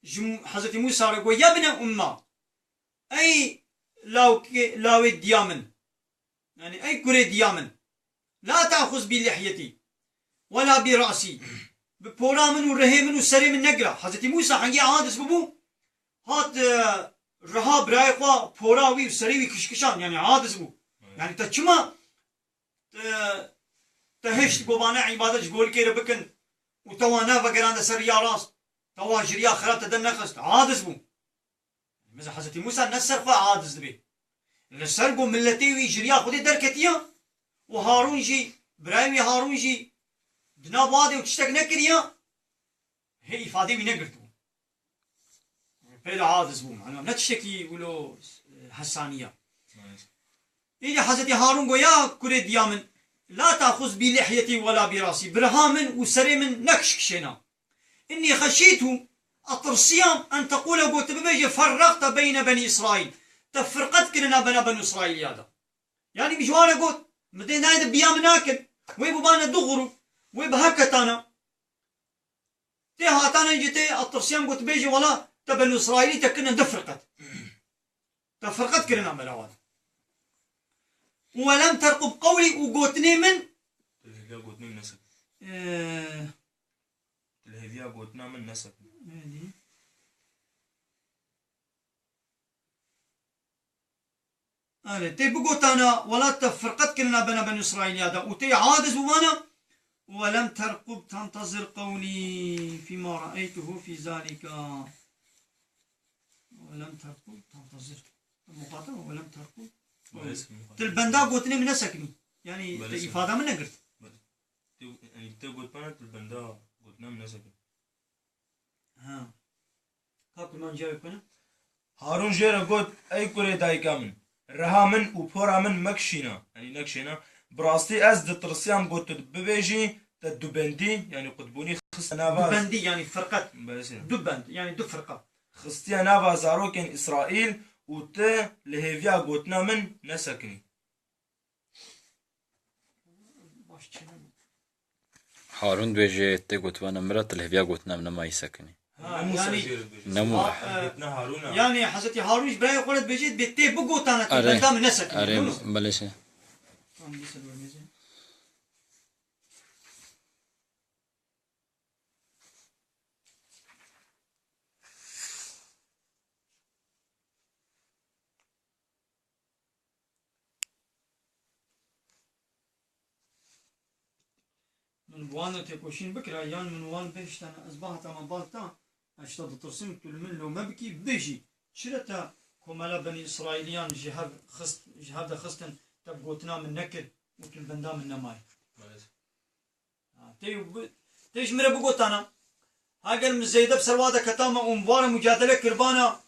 ji Hezretî Mûsa re got, "Ya bine umma, ey lawkê, lawê diya min, yanî ey kurê diya min, la ta'xuz bi lihyetî wela bi rasî, bi pora min û rihê min û serê min negira." Hezretî Mûsa hengî adis bibû, hat, e, riha birayê xwe pora wî û serê wî kişkişan, yanî adis bû. Yanî te çima te, te hişt govane îbadet ji golikê re bikin û te wan nevegerande ser riya rast, te wan ji riya xirab te dernexist, aciz bû. Mesela Hezretî Mûsa ne ser xwe aciz dibê. Li ser ku miletê wî ji riya Xwedê derketiye û Harûn jî, birayê wî Harûn jî di nav wadê û tiştek nekiriye, hê îfadê wî negirtibû. Pê de aciz bû, mana ne tiştekî wilo, e, hesaniye. Îdî Hezretî Harûn got, "Ya kurê diya min, la taxuz bi lihyetî wela bi rasî, bi riha min û serê min nekişkişêna. Înnî xeşîtu, ez tirsiyam, en teqûle, got tu bibêje, ferreqte beyne benî Îsraîl, te firqet kirina bena benî Îsraîliya de." Yanî ji wan re got, "Mi dê nayê de biya min nakin, wê bibane du grûp, wê bi hev ketana." Tê hatane jî tê, ez tirsiyam, got bêjî, wela te Benû Îsraîlî te kirine du firqet. Te firqet kirina me lawan. Û welem terqub qewlî, û gotinê min. Tu li hêviya gotinê min nesekin. Ee, Tu li hêviya gotina min nesekin. Erê, tê bigotana, wela te firqet kirina bena Benî Îsraîliya de û tê aciz bû vana, "Welem terqub tentezir qewlî fîma re'eytuhu fî zalîka." Welem terqub tentezir. Muqatem, welem terqub. Belê, muqatem. Til benda gotinê min nesekinî. Yanî, belê, te îfada min negirt. Belê. Tê, yanî, tê got bana, til benda gotina min nesekinî. Ha. Ka kurmancîya wê bikene. Harûn jê re got, "Ey kurê dayika min, riha min û pora min mekişîna, yanî nekişêna. Bi rastî ez ditirsiyam, got tu bibêjî, te dubendî, yanî qutbûnî, xiste nava." Dubendî, yanî firqet. Belê. Dubend, yanî du firqa. "Xistiye nava zarokên Îsraîl û tu li hêviya gotina min nesekinî." Harûn dibêje, tê gotivana min re, tu li hêviya gotina min nemayî sekinî. Ha, ne Mûsa yanî, jê re dibêje. Ne Mû- ha, e, gotina Harûn a. Yanî Hezretî Harûn ji birayê xwe re dibêje, bê tê bigotana, tê benda min nesekinî. Erê, belê. Tamam, dîsa dor mêze. Min bi wan re têkoşîn bikira, yan min wan bihiştana, ez baheta me bal ta, ez ji te ditirsim, tu li min lome bikî, bibêjî, çira te komela Benî Îsraîliyan ji hev xist, ji hev de xistin, te bi gotina min nekir û tu li benda min nemayî? Belê. Ha, tê, tê ji min re bigotana. Heger min zêde bi ser wa de ketama û min bi wa re mucadele kiribana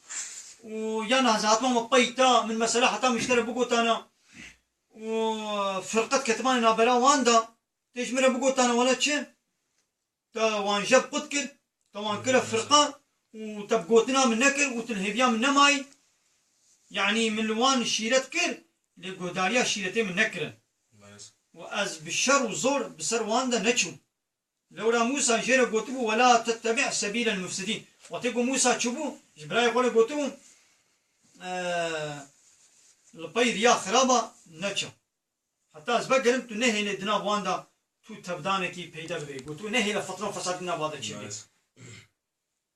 û yan ez hatibama pey te, min mesela heta min ji te re bigotana û firqet ketibane navbera wan de, tê ji min re bigotana, wele çi? Te wan jev qut kir, te wan kire firqa û te bi gotina min nekir û tu li hêviya min nemayî. Yanî min li wan şîret kir, lê guhdariya şîretê min nekirin. Belê. Û ez bi şer û zor bi ser wan de neçûm. Lewra Mûsa jê re gotibû, "Wela tettebi' sebîlel mufsidîn." Wextê ku Mûsa çûbû, ji birayê xwe re gotibû, eee, "Li pey riya xiraba neçe." Heta ez vegerim, tu nehêlê di nav wan de tu tevdanekî peyde bibê. Gotibû, "Nehêle fitne û fesadî di nav wan de çêbê." Belê.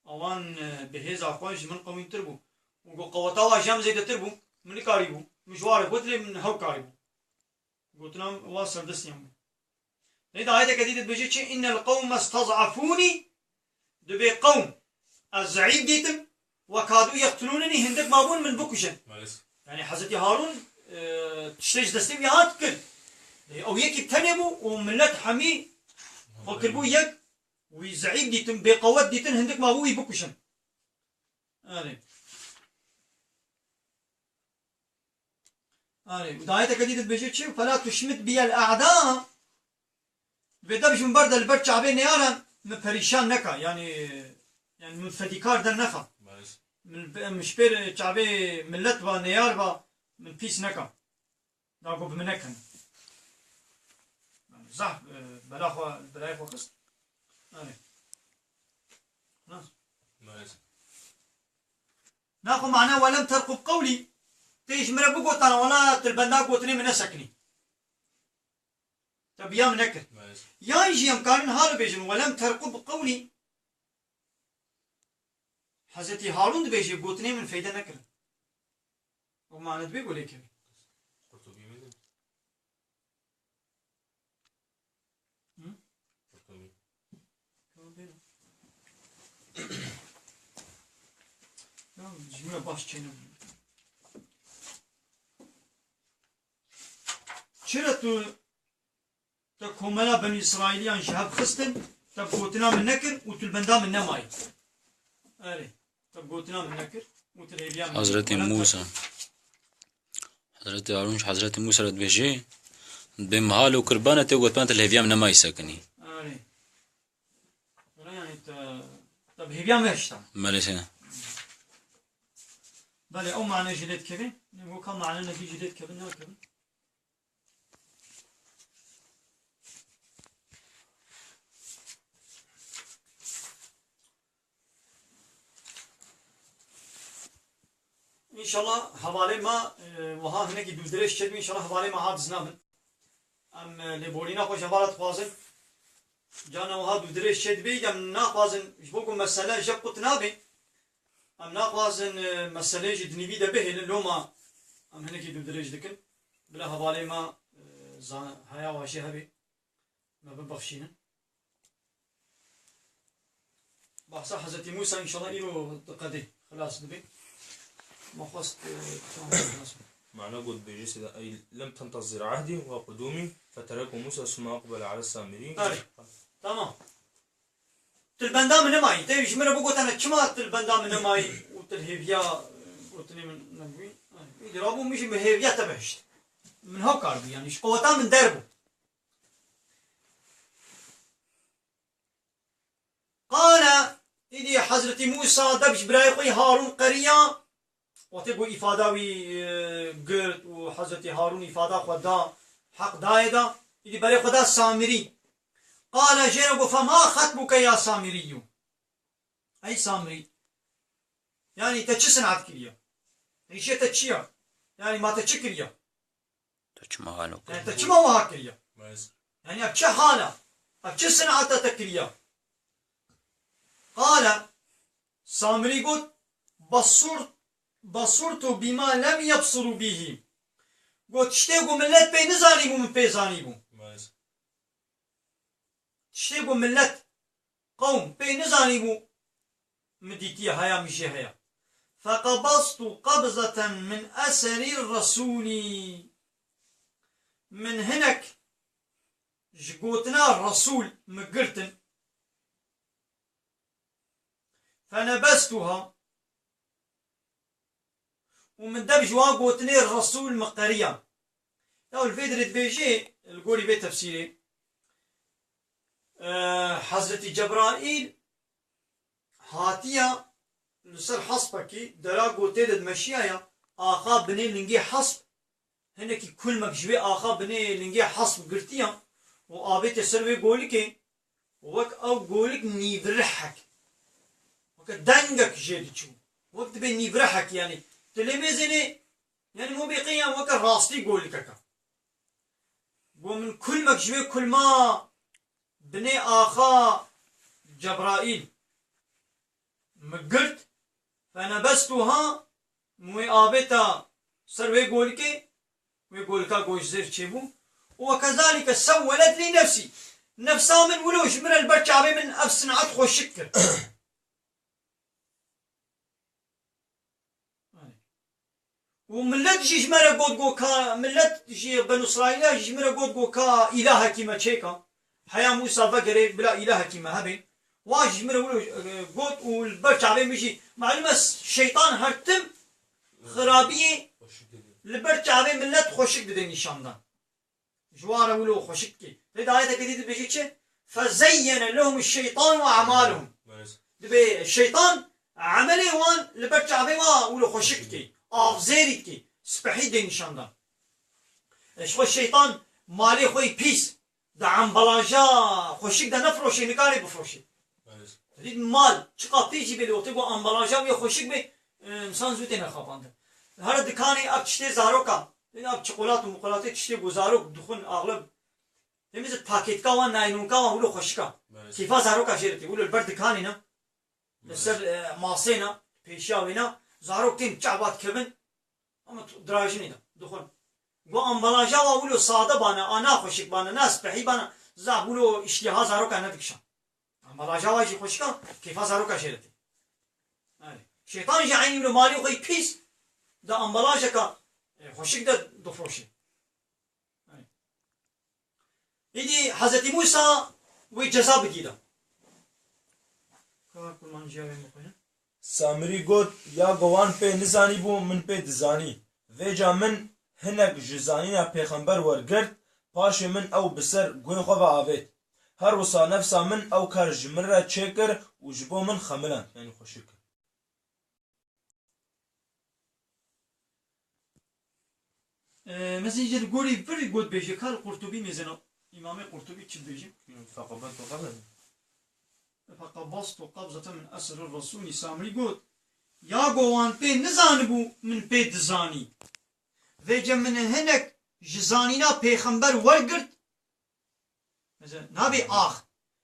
Awan, e, bi hêza xwe ji min qewîntir bû. Û got, qeweta wa ji em zêdetir bû. Min nikarîbû. Min ji wan re got, lê min hew karîbû. Gotina wa serdestiyan bû. Lê di ayeteke dî de dibêje çi? "Innel qewme stez'afûnî", dibê qewm ez zeîf dîtim, "we kadû yeqtulûnenî", hindik mabûn min bikujin. Belê. Yanî Hezretî Harûn, e, tiştê ji destê wî hat kir. Lê ew yekî tenê bû û milet hemî xwe kiribû yek, wî zeîf dîtin, bêqewet dîtin, hindik mabû wî bikujin. Erê. Erê, û di ayeteke dî de dibêje çi? "Fela tuşmit biyel a'da." Vê dev ji min berde li ber çavê neyaran, min perîşan neka. Yanî, yanî min fedîkar dernexa. Belê. Min, min ji pêr çavê millet va, neyar va, min pîs neka. Da ku bi min nekin. Zehf, e, bela xwe, belayê xwe xist. Erê. Nas. Maalesef. Naxwe mane "Welem terqub qewlî". Tê ji min re bigotana, wela tu li benda gotinê min nesekinî. Te biya min nekir. Maalesef. Yan jî em karin halo bêjin "Welem terqub qewlî". Hezretî Harûn dibêje, "Gotinê min feyde nekirin." O mane dibê ku lê kevî. Qurtubî mi? Hı? Qurtubî. Ya, ji min re baş çênebû. Çira tu te komela Benî Îsraîliyan ji hev xistin, te bi gotina min nekir û tu li benda min nemayî? Erê, te bi gotina min nekir û tu li hêviya min Hezretî nekir. Wela Mûsa. Hezretî Harûn ji Hezretî Mûsa re dibêje, "Dibê mihal û kirbane tê got, ben tu li hêviya min nemayî sekinî." Erê. Wela yani te, te bi hêviya min hişta. Belê se. Belê, ew mane jî lê dikeve. Weka mane nekî jî lê dikeve, nakeve. Înşallah hevalê me, e, wiha hinekî dûdirêj çêdibin, înşallah hevalê me ha diz nabin. Em, e, lêborîna xwe ji hevala dixwazin. Carna wiha dûdirêj çêdibê, em naxwazin ji bo ku mesele jê qut nabe. Em naxwazin, e, meselê jî di nîvî de bihêlin, loma em hinekî dûdirêj dikin. Bila hevalê me, e, zan-, heya wa jê hebe, me bibexşînin. Bahsa Hezretî Mûsa înşallah îro diqedê, xilas dibe. Me xwest, e, tamam, xilas. Mana got bêje sida, "Ey lem tentezir ahdi ve qudûmî, fetereke Mûsa suma aqbel ala Samîrî." Erê. Tamam. Tu li benda min nemayî. Te ji min re bigotene, çima tu li benda min nemayî û tu li hêviya, e, gotinê min nebûyî? Îdî rabû min jî min hêviya te bihişt. Min hewkar bû, yani ji qeweta min der bû. Qale, îdî Hezretî Mûsa deb ji birayê xwe yî Harûn qeriya, wextê ku îfada wî, e, girt û Hezretî Harûn îfada xwe da, heq dayê da, îdî berê xwe da Samirî. Qale, jê re got, "Fema xetbuke ya Samirî." Ey Samirî, yani te çi sinat kiriye? Îşê te çi ye? Yani ma te çi kiriye? Tu çima halo Yani te çima wiha kiriye? Maalesef. Yani ev çi hal e? Ev çi sinata te kiriye? Qale, Samirî got, "Basur-, basurtu bima lem yebsuru bihi." Got, "Tiştê ku millet pê nizanîbû, min pê zanîbû." Maalesef. Tiştê ku millet, qewm pê nizanîbû, min dîtiye, heya min jê heye. Feqebaztu qebzeten min eserî resûlî. Min hinek ji gotina Resûl min girtin. Fenebestuha. Û min deb ji wan gotinê Resûl min qeriya. Ya li vê dirê dibêjê, li gorî vê tefsîrê, e, Hezretî Cebraîl hatiya li ser hespekî, dera gotê de dimeşiyaya, axa binê lingê hesp, hinekî kulmek ji wê axa binê lingê hesp girtiya û avêtiye ser wê golikê, wek ew golik nîvrihek, weke dengek jê diçû, wek dibe nîvrihek, yani tu lê mêzênê, yani mobêqê yan weke rastî golikeke. Got, min kulmek ji wê kulma binê axa Cebraîl min girt, fenebestuha, min wê avêta ser wê golikê, wê golika ku ji zêr çêbû. Û wekezalîke sewwelet lî nefsî. Nefsa min wilo ji min re li ber çavê min ev sinat xweşik kir. Û millet jî ji me re got, got ka, millet jî Benu Îsraîla jî ji me re got, got ka îlahekî me çêka. Heya Mûsa vegerê bila îlahekî me hebe. Wa jî ji min re wilo, e, got û li ber çavê min jî, malum e, şeytan her tim xirabiyê li ber çavê millet xweşik dide nîşandan. Ji wan re wilo xweşik dike. Lê di ayeteke dî dibêje çi? Fezeyyene lehum şeytan ve amalehum. Maalesef. Dibê şeytan Emelê wan li ber çavê wan wilo xweşik dikê. Avzêrî dikê. Spehî dê nîşan dan. E, ji xwe şeytan malê xwe yî pîs di embalaja xweşik de nefiroşê, nikare bifiroşê. Evet. Dît mal çiqa pîs jî bê, lê wextê ku embalaja wê xweşik bê, e, insan zû têne xapandin. Her dikanê ev tiştê zaroka, ev çikolat û mukolatê tiştê ku zarok dixwin axlib. Temiz pakêtka wan, naylonka wan wilo xweşika. Evet. Kêfa zaroka jê re tê. Wilo li ber dikanê ne. Li ser, e, masê ne, pêşiya wê ne. Zarok tên çava dikevin. Ama tu-, dirajinê de dixwin. Go ambalaja wa wilo sade bane, a na xweşik bane, na spehî bane, zaf wilo îştîha zaroka nedikişan. Ambalaja wa jî xweşika, kêfa zaroka jê re tê. Erê. Şeytan jî eynî wilo malê xwe yî pîs de ambalajeka, e, xweşik de difroşê. Erê. Îdî Hezretî Mûsa wê ceza bigîre. Ka kurmanciya wê bixwîne. Samirî got, ya go wan pê nizanîbû, min pê dizanî. Vêca min hinek ji zanîna pêxember wergirt, paşê min ew bi ser guhê xwe ve avêt. Her wisa nefsa min ew kar ji min re çêkir û ji bo min xemiland, yanî xweşik kir. Ee, mesela îcar gorî vir got bêje, kar Qurtubî mêzena. Îmamê Qurtubî çi dibêje? فقبضت قبضة. فقبضت قبضة من أثر الرسول. Samrî got, ya go wan pê nizanibû, min pê dizanî. Vêce min hinek ji zanîna pêxember wergirt. Mesela, nabê ax.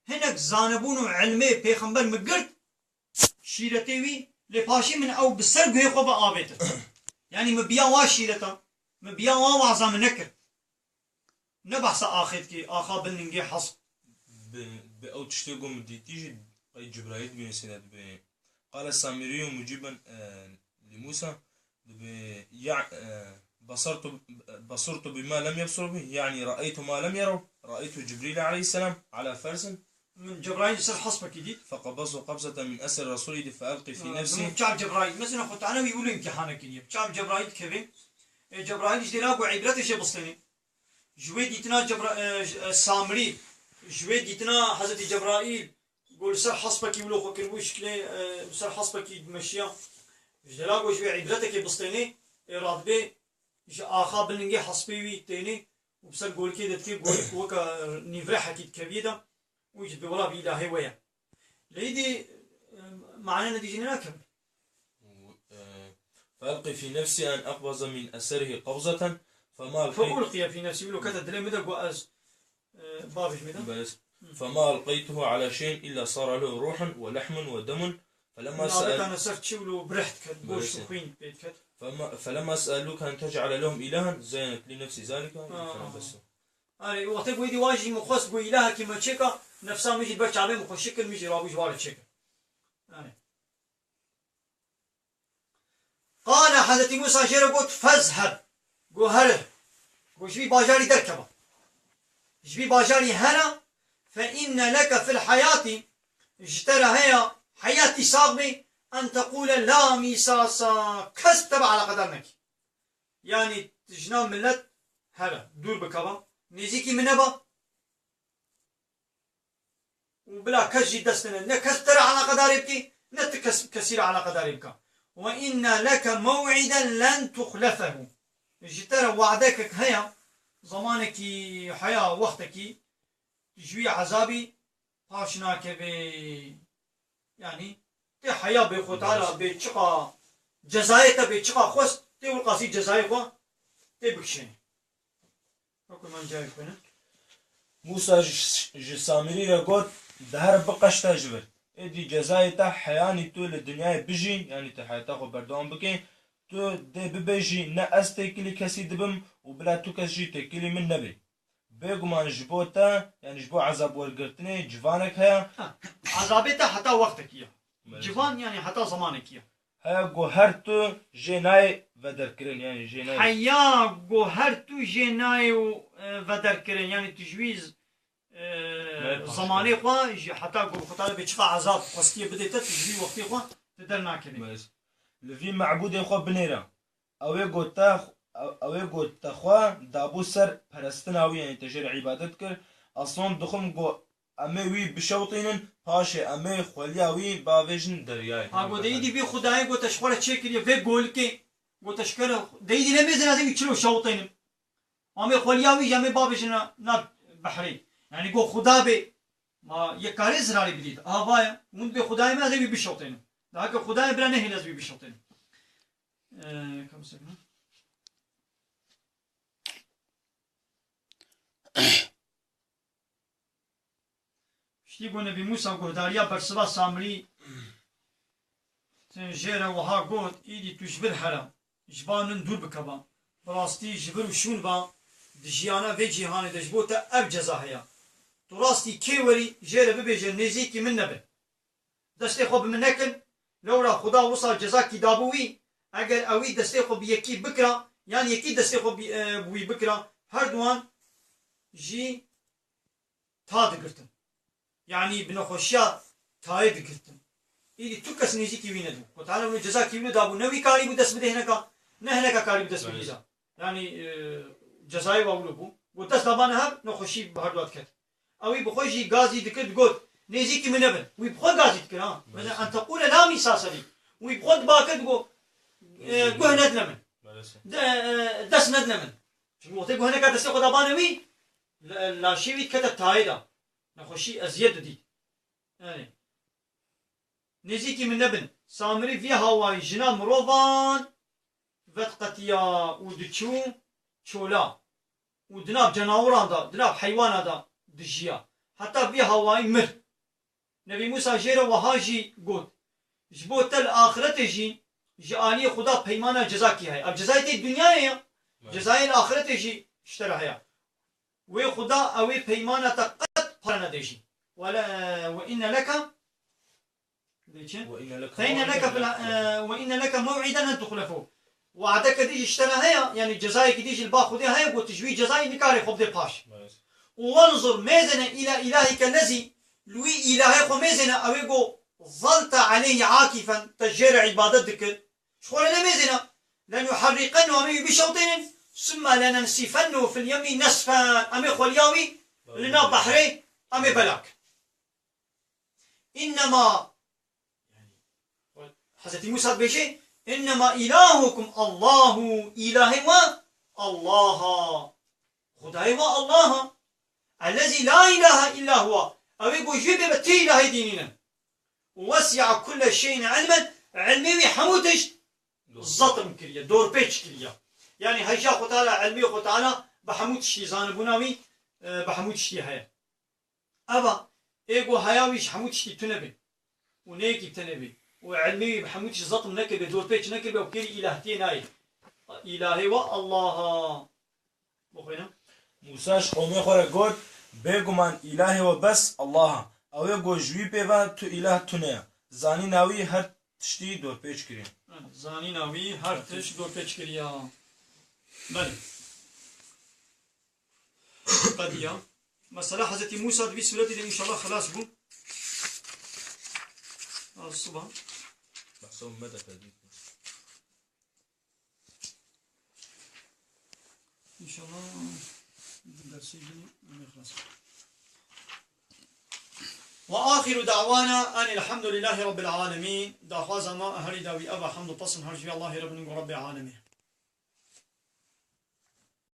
Hinek zanibûn û ilmê pêxember min girt, şîretê wî, lê paşî min ew bi ser guhê xwe ve avêtin. Yanî min biya wa şîreta, min biya wa waza min nekir. Ne behsa axê dikê, axa bin ningê hesp. Bi, bi ew tiştê ku min dîtî jî qey Cibraîl dibîne sêne dibê. قال السامري مجيبا, e, لموسى, dibê, ya, e, بصرت, بصرت بما لم يبصروا به, يعني رأيت ما لم يروا, رأيت جبريل عليه السلام على فرس. Min Cebraîl ser hespekî dît. فقبضت قبضة من أثر رسول الله فألقي في نفسي. Min çav Cebraîl, mesela xwe tane wî wilo îmtîhanekî niye. Çav Cebraîl dikeve. E, Cebraîl ji dêra ku îbretê jê bistêne. Ji wê dîtina Cebra-, e, j-, e, Samrî, ji wê dîtina Hezretî Cebraîl, ku li ser hespekî wilo xwe kiribû şikilê, e, li ser hespekî dimeşiya. Ji dêra ku ji wê îbretekê bistêne, ê radibê ji axa bin ningê hespê wî têne û bi ser golikê de dikê, golik weke nîvrehekî dikeviyê de. Û jî dibê wela vî îlahê we ye. Lê îdî, e, mane nedî jî nênakim. و، e, فألقي في نفسي أن أقبض من أثره قبضة فما ألقيت. فألقي في نفسي, wilo kete dilê min de, got ez, e, bavê ji min de. بس. Hı. فما ألقيته على شيء إلا صار له روح ولحم ودم. فلما سأل-, avêtane ser çi wilo bireh diket, goşt û xwîn pê diket. فما، فلما سألوك أن تجعل لهم إلها زينت لي نفسي ذلك. Ha. فلبست. Erê, wextê ku êdî wan jî min xwest ku îlahekî me çêka, nefsa min jî ber çavê min xweşik kir, min jî rabû ji wan re çêkir. Erê. Qale Hezretî Mûsa jê re got, "Fezheb." Got, "Here." Got, "Ji vî bajarî derkeve. Ji vî bajarî here, fe inne leke fil heyatî." Ji te re heye heyatî sax bî, "en teqûle la mîsasa." Kes te ve eleqedar nekî. Yanî jina milet here, dûr bikeva, nêzîkî min neba. Û bila kes jî dest nene. Ne kes te re eleqedarê bikî, ne tu kes, kesî re eleqedarê bika. Ve inne leke mew'iden len tuxlefehu. Ji te re wadekek heye, zamanekî heya, wextekî, ji wî ezabî paş nakevê. Yanî, tê heya bê xwe tala, bê çiqa cezayê te bê çiqa xwest, tê wilqasî cezayê xwe tê bikişênê. Wekî min cayê xwe ne. Mûsa ji, ji Samirî re got, "De here biqeşte ji vir. Êdî cezayê te heyanî tu li dinyayê bijî, yanî tu heyata xwe berdewam bikî, tu dê bibêjî, ne ez têkilî kesî dibim û bila tu kes jî têkilî min nebê." Bêguman ji bo te, yanî ji bo ezab wergirtinê civanek heye. Ha, ezabê te heta wextekî ye. Belê. Civan, yanî heta zemanekî ye. Heye ku her tu jê nayê vederkirin, yanî jê nayê. Heya ku her tu jê nayê û, e, vederkirin, yanî tu ji wî z-, e, nayê paş zamanê xwe, ji heta ku bi xwe tale bê çiqa ezab xwestiye bidê te, tu ji wî wextê xwe tu dernakevî. Belê. Li vî mebûdê xwe binêre. Ew ê ku te, ew ê ku te xwe dabû ser perestina wî, yanî te jê re îbadet kir, esnam dixwim ku Em ê wî bişewtînin, paşê em ê xweliya wî bavêjin deryayê. Ha, got, de îdî vî Xwedayê got, te ji xwe re çêkiriye vê golikê. Got, te ji kere, de îdî nemêzin ez ê wî çilo şewtînim. Em ê xweliya wî jî em ê bavêjin na, na behrê. Yanî got, Xuda bê, ma yek karê zirarê bidît. Aha, va ye. Hûn bê Xwedayê me, ez ê wî bişewtînim. Daha ke Xwedayê bira nehêl ez wî bişewtînim. Ee, kam sekine? Piştî ku Nebî Mûsa guhdariya bersiva Samirî tên jê re wiha got, Îdî tu ji vir here, ji ba min dûr bikeva. Bi rastî ji vir û şûn ve di jiyana vê cîhanê de ji bo te ev ceza heye. Tu rastî kê werî jê re bibêje nêzîkî min nebe. Destê xwe bi min nekin, lewra Xuda wisa cezakî dabû wî, eger ewî destê xwe bi yekî bikira, yan yekî destê xwe bi, e, bi wî bikira, her duwan jî ta digirtin. Yanî bi nexweşiya tayê digirtin. Îdî tu kes nêzîkî wî nedibû. Xwe Teala wî cezakî wî nedabû. Ne wî karîbû dest bide hineka, ne hineka karîbû dest bide. Yanî, e, cezayê wa wilo bû. Got dest dabane hev, nexweşî bi her dua diket. Ew wî bi xwe jî gazî dikir, digot, nêzîkî min nebin. Wî bi xwe gazî dikir, ha. Mesela, en teqûle la misase lî. Wî bi xwe dibakir, digot, e, guh nedine min. De, e, dest nedine min. Çimkî wextê guh neka destê xwe dabane wî, la-, laşê wî dikete tayê de. Nexweşî, eziyet didît. Yanî, nêzîkî min nebin. Samirî vî hawayî jina mirovan vediqetiya û diçû çola û di nav cenawiran de, di nav heywana de dijiya. Heta vî hawayî mir. Nebî Mûsa jê re wiha jî got, Ji bo te li axiretê jî ji aliyê Xuda peymana cezakî heye. Ev cezayê tê dinyayê ye. Cezayê li axiretê jî ji te re heye. Wê Xuda ew ê peymana te qet pere nede jî. Ve le-, ve inne leke, dê çi? Ve inne leke Fe inne leke mev'iden fil-, e, ve inne leke mev'iden len tuhlefu. We'deke dî jî ji te re heye, yanî cezayekî dî jî li ba Xwedê heye, got, tu ji wî cezayê nikarê xwe bidê paş. Û wenzur, mêzene îla îlahike lezî, li wî îlahê xwe mêzene, ew ê got, zalte aleyhî akifen, te jê re îbadet dikir. Ji xwe re nemêzêne. Lenuherriqennu, em ê wî bişewtênin. Sümme lenensifennu fil yemî nesfen. Em ê xweliya wî li nav behrê, em ê belak. Înnema, Hezretî Mûsa dibêje, Înnema îlahukum Allahu, îlahê we Allah a. Xwedayê we Allah a. Ellezî la îlahe îlla huwe. Ew ê ku ji wî bê ve ti îlahê dî nîne. Û wesi'a kulle şeyin ilmen, ilmê wî hemû tişt zetm kiriye, dorpêç kiriye. Yanî hejya Xwe Teala, ilmê Xwe Teala bi hemû tiştî, zanibûna wî, e, bi hemû tiştî heye. Eva, ê ku heya wî ji hemû tiştî tune be û neyekî bi tenê be û ilmê wî bi hemû tiştî zetm nekiribe, dorpêç nekiribe û kêrî îlahtiyê nayê. Îlahê we Allah a. Bixwîne. Mûsa ji qewmê xwe re got, Bêguman îlahê we bes Allah a. Ew ê got, Ji wî pê ve tu îlah tune ye. Zanîna wî her tiştî dorpêç kiriye. Zanîna wî her tişt dorpêç kiriye. Belê. Qediya. Mesela Hezretî Mûsa di vî sûretî de înşallah xelas bû. Az siba. Behsa me de tedît. İnşallah dersê din me xelas. Ve ahiru da'wana enil hamdülillahi rabbil alemin. Daxwaza me herî dawî eva hamd û pesn her ji Allahê Rabbin û Rabbê alemê.